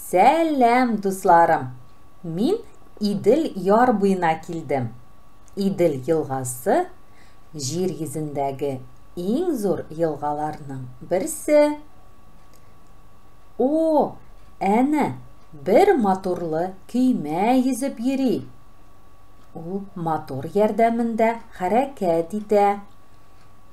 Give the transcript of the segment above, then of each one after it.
Сәлам, дусларым! Мин Идел яр буена килдем. Идел елгасы җир йөзендәге иң зур елгаларның берсе. О, әнә бер моторлы көймә йөзеп йөри. Ул мотор ярдәмендә хәрәкәт итә.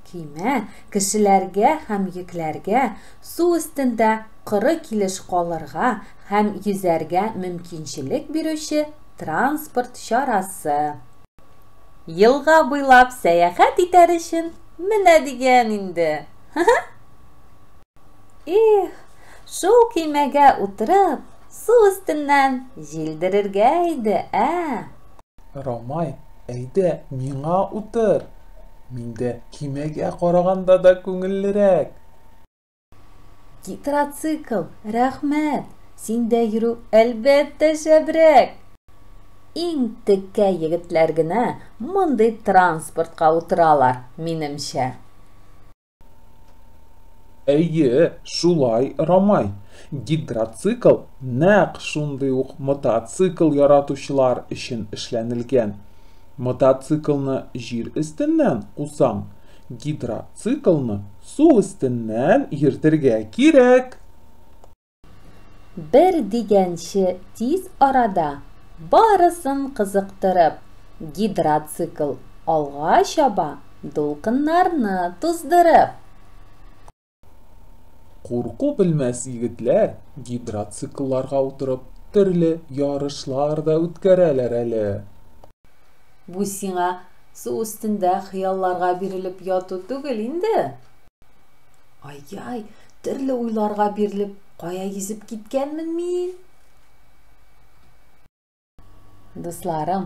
Көймә кешеләргә һәм йөкләргә су өстендә коры килеш калырга һәм йөзәргә мөмкинчелек бирүче транспорт чарасы. Елга буйлап сәяхәт итәр өчен менә дигән инде! Их, шул көймәгә утырып, су өстеннән җилдерергә иде, ә! Рамай, әйдә, миңа утыр. Миндә көймәгә караганда да күңеллерәк. Гидроцикл, рәхмәт, синдә йөрү, әлбәттә, шәбрәк. Иң текә егетләр генә мондый транспортка утыралар, минемчә. Әйе, шулай, Рамай. Гидроцикл нәкъ шундый ук мотоцикл яратучылар өчен эшләнелгән. Мотоциклны җир өстеннән кусаң, гидроциклны су өстеннән йөртергә кирәк. Бер дигәнче тиз арада барысын кызыктырып, гидроцикл алга чаба, дулкыннарны туздырып. Курку белмәс егетләр гидроциклларга утырып төрле ярышлар да үткәрәләр әле. Бу сиңа су өстендә хыялларга бирелеп яту түгел инде. Ай-яй, төрле уйларга бирелеп, кая йөзеп киткәнмен мин? Дусларым,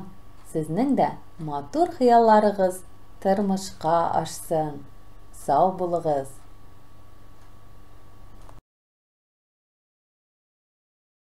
сезнең дә матур хыялларыгыз тормышка ашсын. Сау булыгыз!